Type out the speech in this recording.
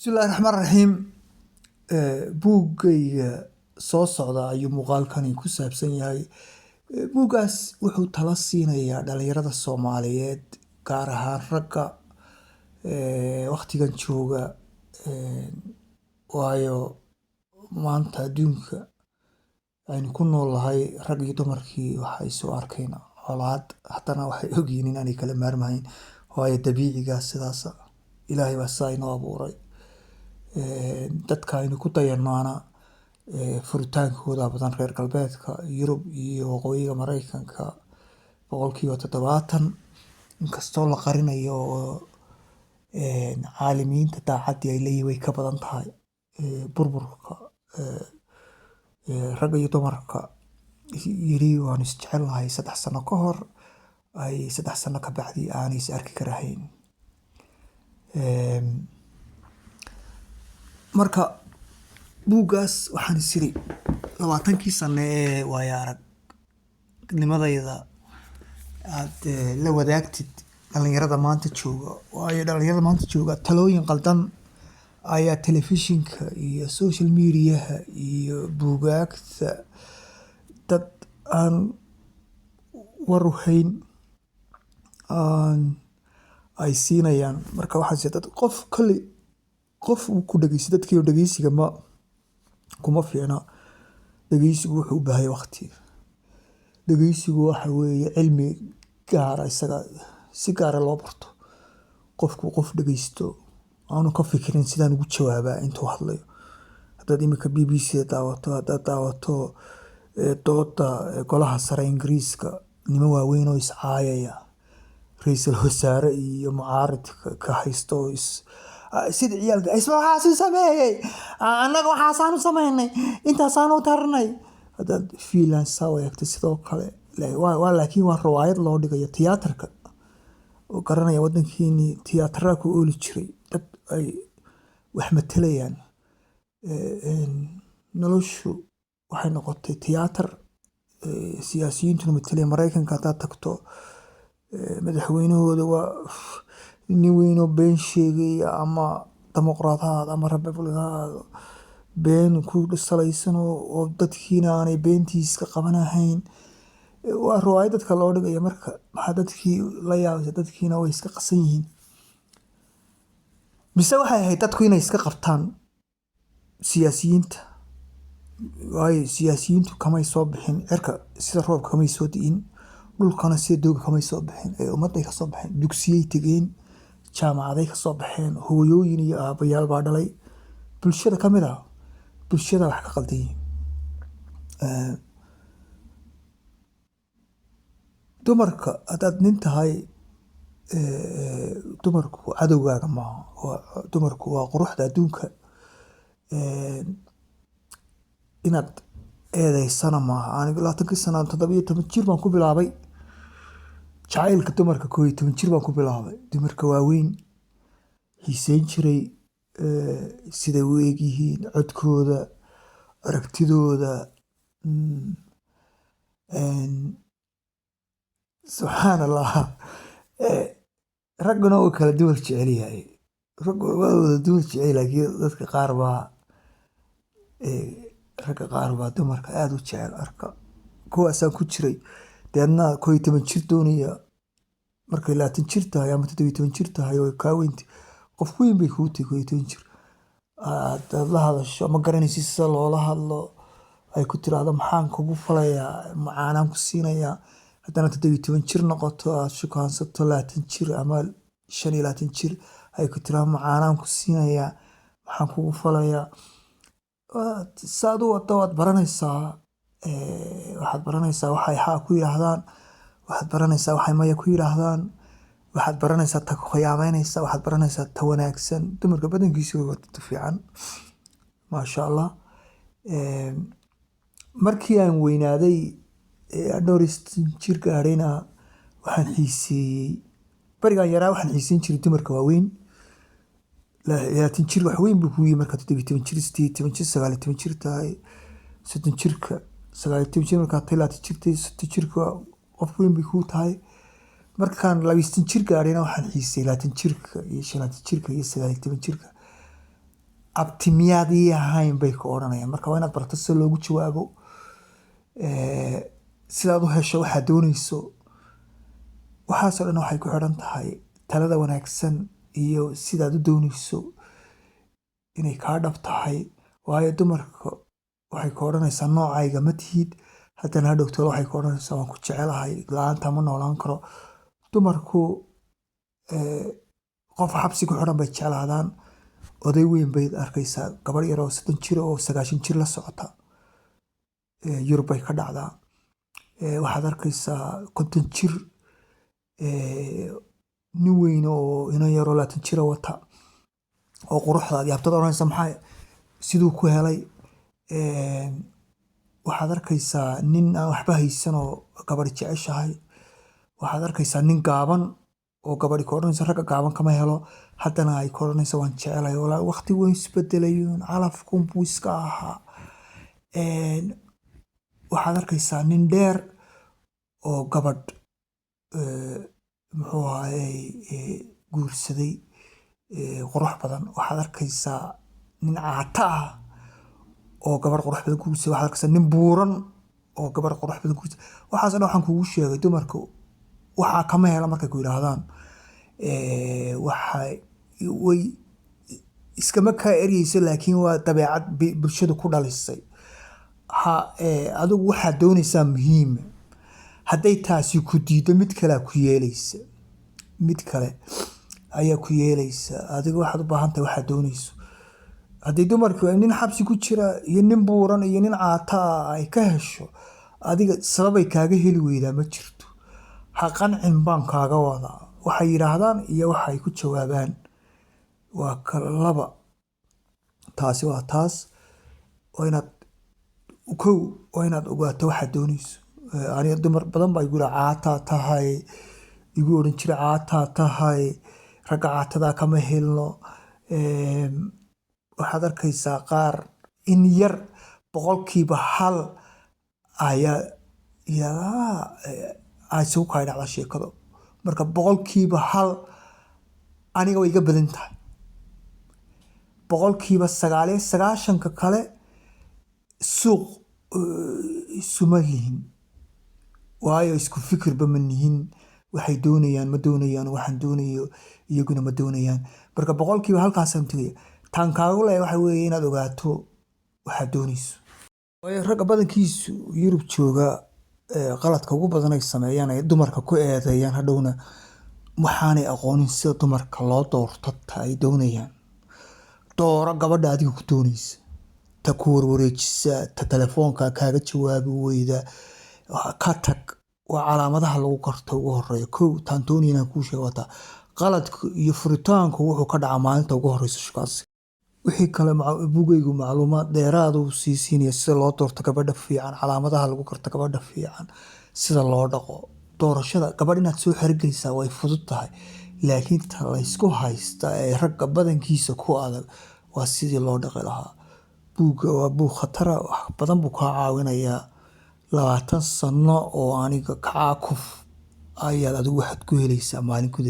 Bismillahi Raxmaani Raxiim. Buuggayga soo socda ayuu muuqaalkani ku saabsan yahay. Buuggaas wuxuu talo siinayaa dhalinyarada Soomaaliyeed, gaar ahaan ragga waqtigan jooga, waayo maanta adduunka aynu ku noolnahay rag iyo dumarkii waxay isu arkeen colaad, haddana waxay ogyihiin inaanay kala maarmayn, waayo dabiiciga sidaas Ilaahay baa sidaa inoo abuuray. Dadka aynu ku dayanaana furitaankooda badan reer galbeedka, Yurub iyo waqooyiga Mareykanka 70%, inkastoo la qarinayo oo caalamiinta daacaddii ay leeyihiin way ka badan tahay. Burburka ragga iyo dumarka yiri waan is jecelnahay 3 sano ka hor, ay 3 sano ka bacdi aanay is arki karahayn. Marka buuggaas waxaan is iri 20kii sano ee waayo aragnimadayda aad la wadaagtid dhalinyarada maanta jooga, waayo dhalinyarada maanta jooga talooyin qaldan ayaa telefishinka iyo social media-ha iyo buugaagta dad aan war u hayn ay siinayaan. Marka waxaan is dad qof koley qof uu ku dhageysto, dadkii dhageysiga ma kuma fiicna. Dhageysigu wuxuu u baahan yahay waqti. Dhageysigu waxa weeye cilmi gaar ah, isaga si gaar ah loo barto. Qofku qof dhageysto aanu ka fikirin sidaan ugu jawaabaa intuu hadlayo. Haddaad imika BBC daawato, haddaad daawato dooda golaha sare Ingiriiska, niman waaweyn oo is caayaya, ra'iisul wasaare iyo mucaaradka ka haysto oo is sida ciyaalka isma waxaasuu sameeyey, annaga waxaasaan u sameynay, intaasaan u tarnay. Haddaad Finland saa u eegto sidoo kale waa, laakiin waa riwaayad loo dhigayo tiyaatarka oo garanaya waddankiinii tiyaatara ku ooli jiray, dad ay wax matalayaan. Noloshu waxay noqotay tiyaatar, siyaasiyiintuna matalayaan. Mareykanka haddaad tagto, madaxweynahooda waa nin weyn oo been sheegaya, ama Dimuqraad ha ahaado ama Republic ha ahaado, been ku salaysan oo dadkiina aanay beentiisa ka qabanahayn. Waa riwaayad dadka loo dhigayo. Marka maxaa dadkii la yaabaysa? Dadkiina way iska qasan yihiin, mise waxay ahayd dadku inay iska qabtaan siyaasiyiinta, waayo siyaasiyiintu kamay soo bixin cirka sida roobka, kamay soo di'in dhulkana sida dooga kamay soo bixin, ee ummadday ka soo baxeen, dugsiyay tegeen, jaamacaday ka soo baxeen, hooyooyin iyo aabbayaal baa dhalay, bulshada ka mid ah. Bulshada wax ka qaldan yihiin. Dumarka haddaad nin tahay, dumarku cadowgaaga maaha. Dumarku waa quruxda adduunka. Inaad eedeysana maaha. Anigu 20kii sano, 17 jir baan ku bilaabay jacaylka dumarka, 11 jir baan ku bilaabay. Dumarka waaweyn xiiseyn jiray, siday u eg yihiin, codkooda, aragtidooda. Subxaan Allah, ragguna wuu kala dumar jecel yahay. Raggu waa wada dumar jecel, laakiin dadka qaar baa, ragga qaar baa dumarka aada u jecel. Arka kuwaasaan ku jiray. Deedna 11 jir doonaya markay 20 jir tahay ama 17 jir tahay oo kaa weynti, qof weyn bay kuu tahay 11 jir. Hadaad la hadasho ma garanaysid sida loola hadlo, ay ku tiraahdo maxaan kugu falayaa, macaanaan ku siinayaa. Haddana 17 jir noqoto, aad shukaansato 20 jir ama 25 jir, ay ku tiraahdo macaanaan ku siinayaa, maxaan kugu falayaa, saad u wado waad baranaysaa. Waxaad baranaysaa waxay haa ku yiraahdaan, waxaad baranaysaa waxay maya ku yiraahdaan, waxaad baranaysaa ta ku khiyaameynaysa, waxaad baranaysaa ta wanaagsan. Dumarka badankiisa waa dad fiican, maasha Allah. Markii aan weynaaday, dhowr iyo jir gaadhayna, waxaan xiiseeyey, berigaan yaraa waxaan xiiseyn jiray dumarka waaweyn. 20 jir wax weyn buu kugu yihi markaad 17 jir, 18 jir, 19 jir tahay. 30 jirka, 19 jir markaad tahay, 20 jir tahay, 30 jirka qof weyn bay kuu tahay. Markaan 22 jir gaadhayna waxaan xiiseeyey 20 jirka iyo 25 jirka iyo 19 jirka. Abti miyaad ii ahayn bay ku odhanayaan. Marka waa inaad barato sida loogu jawaabo, sidaad u hesho waxaad dooneyso. Waxaasoo dhan waxay ku xidhan tahay talada wanaagsan iyo sidaad u dooneyso inay kaa dhab tahay. Waayo dumarka waxay ku odhanaysaa noocayga ma tihid, haddana hadhowto waxay ku odhanaysaa waan ku jecelahay, la'aanta ma noolaan karo. Dumarku qof xabsi ku xidhan bay jeclaadaan. Oday weyn bayd arkaysaa gabadh yar oo 30 jir oo 90 jir la socota. Yurub bay ka dhacdaa. Waxaad arkaysaa 50 jir nin weyn oo inan yaroo 20 jira wata oo quruxdaad yaabtada odhanaysa maxaa siduu ku helay. Waxaad arkaysaa nin aan waxba haysan oo gabadh jeceshahay. Waxaad arkaysaa nin gaaban oo gabadhi ku odhanayso ragga gaaban kama helo, haddana ay ku odhanayso waan jecelahay. Walaa waqti weyn isbedelayuun, calafkun buu iska ahaa. Waxaad arkaysaa nin dheer oo gabadh muxuu ahaayey guursaday qurux badan. Waxaad arkaysaa nin caata ah oo gabadh qurux badan guursaday. Waxaad arkaysaa nin buuran oo gabadh qurux badan guursaday. Waxaas oo dhan waxaan kuugu sheegay, dumarku waxaa kama hela markay ku yiraahdaan, waxay way iskama kaa eryeyso, laakiin waa dabeecad bulshadu ku dhalisay. Ha adigu waxaad dooneysaa muhiim. Hadday taasi ku diido, mid kale ku yeelaysa, mid kale ayaa ku yeelaysa. Adiga waxaad u baahan tahay waxaad dooneyso. Haddii dumarku nin xabsi ku jira iyo nin buuran iyo nin caata ah ay ka hesho, adiga sababay kaaga heli weydaa ma jirto. Ha qancin baan kaaga wadaa. Waxay yiraahdaan iyo waxay ku jawaabaan waa kala laba. Taasi waa taas. Waa inaad kow, waa inaad ogaato waxaad dooneyso. Aniga dumar badan baa igu yiri caataa tahay, igu oran jiray caataa tahay, ragga caatada kama helno. Waxaad arkaysaa qaar in yar 1% ayaa yaa isugu kaa dhacda sheekadu. Marka 1% aniga way iga badan tahay. 99% kale suuq isuma lihin, waayo isku fikirba ma nihin. Waxay doonayaan ma doonayaan, waxaan doonayo iyaguna ma doonayaan. Marka boqolkiiba halkaasaan tegaya. Taan kaagu leeyahay waxa weeye inaad ogaato waxaad dooneyso. Waayo ragga badankiisu Yurub jooga, qaladka ugu badan ay sameeyaan ay dumarka ku eedeeyaan hadhowna waxaanay aqoonin sida dumarka loo doorto ta ay doonayaan. Dooro gabadha adiga ku dooneysa, ta ku warwareejisa, ta telefoonka kaaga jawaabi weyda, ka tag. Waa calaamadaha lagu garto ugu horeeya. Kow taan doonaya inaan kuu sheego waa taa. Qaladku iyo furitaanku wuxuu ka dhacaa maalinta ugu horeysa shukaansiga. Wixii kale buugaygu macluumaad dheeraad uu sii siinaya sida loo doorto gabadha fiican, calaamadaha lagu garto gabadha fiican, sida loo dhaqo. Doorashada gabadh inaad soo xergelisaa way fudud tahay, laakiin ta la isku haysta ee ragga badankiisa ku adag waa sidii loo dhaqi lahaa. Buugga waa buug khatara, wax badan buu kaa caawinayaa. 20 sano oo aniga kacaakuf ayaad adigu waxaad ku helaysaa maalin gudaheed.